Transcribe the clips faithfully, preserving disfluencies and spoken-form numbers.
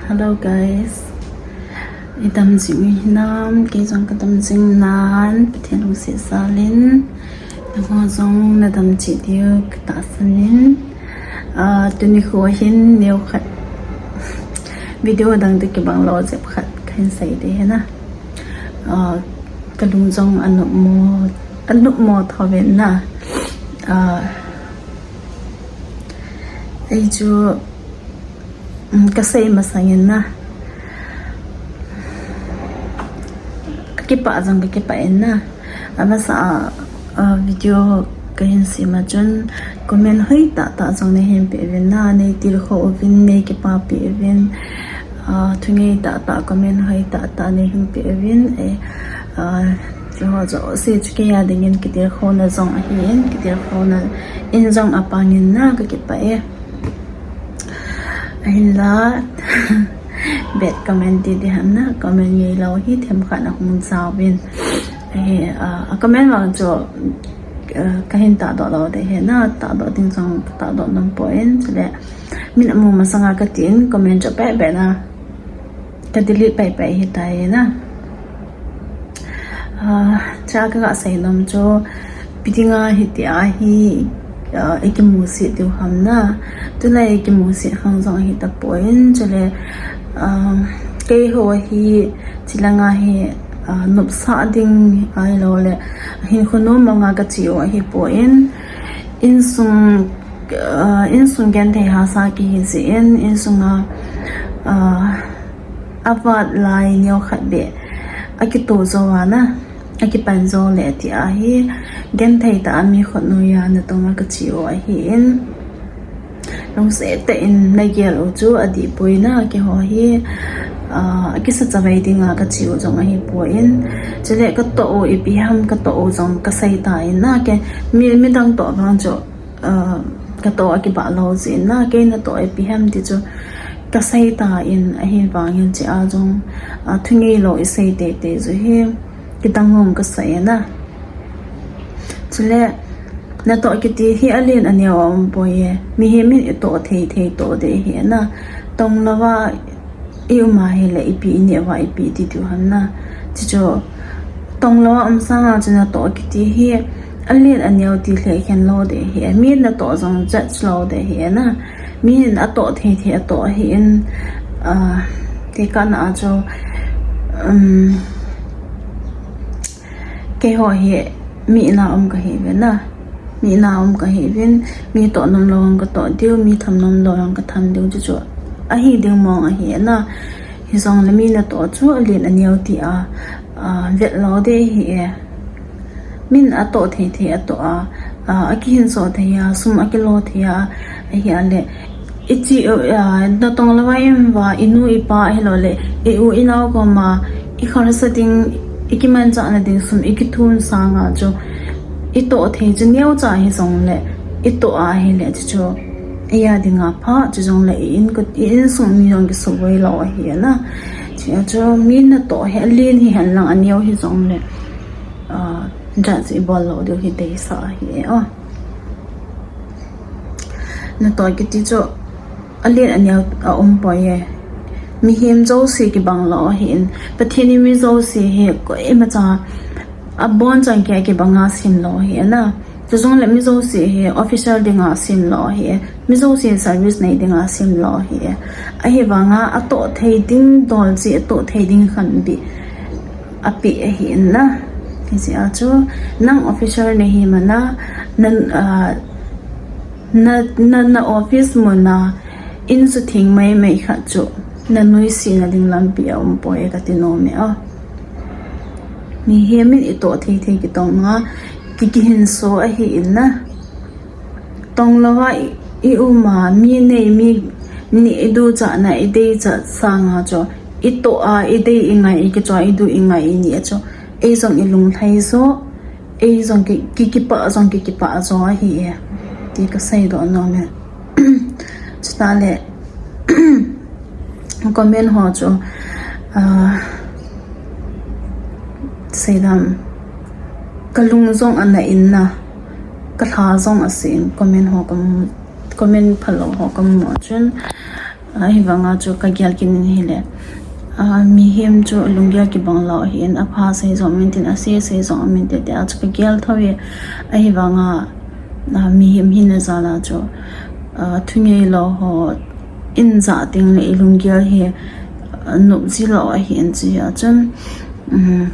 Hello guys. Idam jing u hinam, kei jong kadam jing nan, Pathen lungset jal in, nangho jong nadam cheh diu katahsan in. Ah, tuni kho hin neokhat video dang toh kibang lou jep khat kahin sei ding ahi na. Ah, kalung jong anopmo, anopmo tho ven na. Ah, ei chu, um, kasei masang in na. Kakipah jong kakipah in na. Amasa a, a video kahin sem a chun comment hoi tah tah jong neihin pe uvin na, neitilkhou uvin, neikipapi uvin. Ah, thungei tah tah, comment hoi tah tah neihin pe uvin. Eh, ah, keiho jouse chu kei a dingin kitilkhouna jong ahin, kitilkhouna in jong apang in na, kakipah e. Ahinla, bad comment ti ding ham na, comment ngeilou hi themkhat ahung jaovin. Ahi, ah, a comment vang chu, ah, kahin tahdoh lou ding ahi na, tahdoh ding jong katahdoh nom poi, chule min amu masanga katin, comment chu pehpeh na ka delete pehpeh ahitai na. Ah, chua kaga sei nom chu, ipi dinga hitia hi, ah, ikimusit diu ham na. Tulai ikimusit khang jong ahitapoi, chule, ah, keiho hi, chilanga hi, ah, nopsah ding ahilouleh hinkho nom manga kache u ahipoi. Insung, ah, insung genthei hahsa kihi jeh in, insunga, ah, avat lai neokhat beh akitoh jou a na, akipan jou leh tia hi, genthei tah a mi khut noiya natong a kache u ahin, lungset tah in nagel u chu adihpoi na, keiho hi, ah, akisa chavai dinga kache u jong ahipoi. Chule katoh u ipi ham, katoh u jong kasei tan na, kei mi, midang toh vang chu, ah, katoh akibah lou jeh in na, kei natoh ipi ham ti chu kasei tan, ahivangin chea jong, ah, thungeilou isei teitei ju hi kidang mong kasei na. Chule, natoh kiti hi alen aneo aumpoi e. Mihem in itoh thei thei toh ding ahi na. Tonglouva i um a ahileh ipi ineh uva ipi iti diu ham na. Chuchu, tonglouva um sanga chu natoh kiti hi alen aneo ti lheh khen lou ding ahi. Min natoh jong judge lou ding ahi na. Min atoh thei thei atoh ahin, ah, tekahna a chu, um, keiho hi mi in a um kahiuvin na. Mi in a um kahiuvin, mi toh nomlou jong katoh diu, mi tham nomlou jong katham diu, chuchu ahi ding mong ahi na. Hijongle mi natoh chu alen aneo tia, ah, vet lou ding ahi e. Min atoh thei thei atoh a, ah, akihinso thei a, sum akilo thei a, ahileh, ichi, ah, natong louva i um uva, inu ipa ahilouleh, i u inao koma, ikharsa ding, ikimanchahna ding sum, ikithum sanga chu, itoh thei chu neocha hijongleh, itoh a ahileh, chuchu, eia dinga pha, chujongleh, i in, i insung mi jong kisuboi lou ahi na. Chea chu, mi natoh hi alen hihen lang aneo hijongleh, ah, judge ibol lou diu hi deisah ahi e, oh. Natoh kiti chu alen aneo aumpoi e. Mihem jouse kibang lou ahin. Pathen in mi jouse hi koimacha abonchan kei a kibanga semlou ahi na. Chujongleh mi jouse hi official dinga semlou ahi. Mi jouse service nei dinga semlou ahi. Ahivanga atoh thei ding dol chu atoh thei ding khanbeh apeh ahi na. Hijeh a chu nang officer nahi mana, na, ah, na, na, na office muna insutheng maimai khat chu nanuisatna ding lampi aumpoi kati nom e, oh. Mihem in itoh thei thei kitong a, ki, kihinso ahi na. Tonglouva i, i um a, mi nei, mi, mi iduchatna, ideichat sanga chu, itoh a, idei ingai, ikichoh a, idu ingai, ini a chu, ei jong ilunglhai jo, ei jong ki, ki, kipah jong ki, kipah jo ahi e. Ti kaseidoh nom e. Chuteng le, comment ho chu, ah, seidam, kalung jong ana in na, kalha jong ase in, comment ho kamu, comment phalou ho kamu chun, Ahivanga chu kagel kit in ahile, ah, mihem chu lunggel kibang lou ahin, apha sei jong um intin, ase sei jong um inte tia chu kagel thou e. Ahivanga, ah, mihem hina jal a chu, ah, thungeilou ho in jah teng le ilunggel hi, ah, nop ji lou ahin, chuti a chun, um,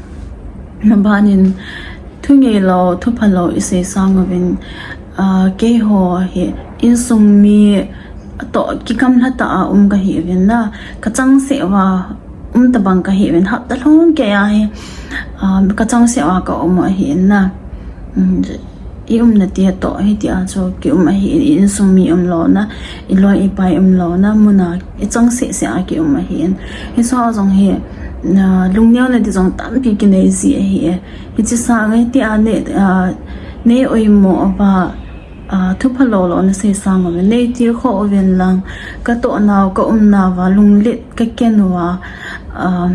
maban in thungeilou, thuphalou isei sang uvin, ah, keiho hi insung mi toh kigamla tah a um kahi uvin na, kachangseh uva um tabang kahi uvin, hapta lhung keiya hi, ah, kachangseh uva kaum u ahin na. Um, iumna te toh hitia chu kium ahin, i insung mi umlouna, iloi ipai umlouna muna ichangseh seh a kium ahin. Hiche a jong hi, ah, lungneo na ding jong tampi kinei ji ahi e. Hiche sanga hitia nei, ah, nei oimo uva, ah, thuphalou lou nasei sang uvin, neitilkhou uvin lang, katoh nau, kaum nauva lunglet kaken uva, ah,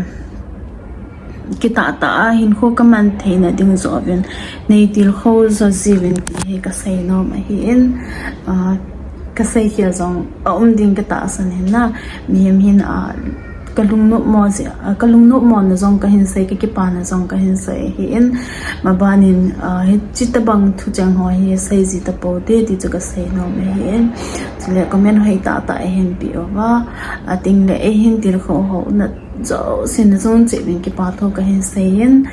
kitah tah a hinkho kaman theina ding joh uvin, neitilkhou jo jiuvin ti hi kasei nom ahin, ah, kasei khel jong aum ding katahsan ahin na, mihem hina, ah, kalungnopmo jeh, ah, kalungnopmo na jong kahin sei, kakipana jong kahin sei ahin, maban in, ah, hiche tabang thucheng ho hi sei ji tapou te ti chu kasei nom ahin, chule comment hoitah tah ahin pe uva, atengle eihin tilkhou hou na jousen na jong cheh uvin kipa thu kahin sei in,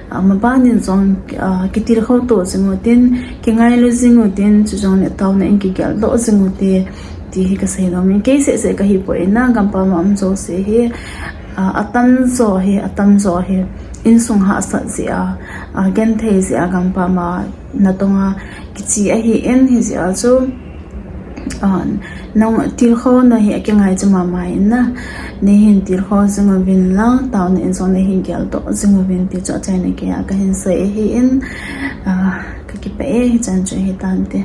ah, maban in jong, ah, kitilkhou to jing utin, kingailu jing utin, chujongle taona in kigeldoh jing ute, ti hi kasei nom in, kei seh seh kahi poi na, gampam a um jouse hi, ah, atamjo hi, atamjo hi insung hahsat jeh a, ah, genthei jeh a gampam a natong a kiche ahin, hijeh a chu, ah, nang tilkhouna hi akingai chu mama in na, neihin tilkhou jing uvin lang, taona in jong neihin geldoh jing uvin ti chu achaina keiya kahin sei ahin, ah, kakipah e, hichan chu hitante.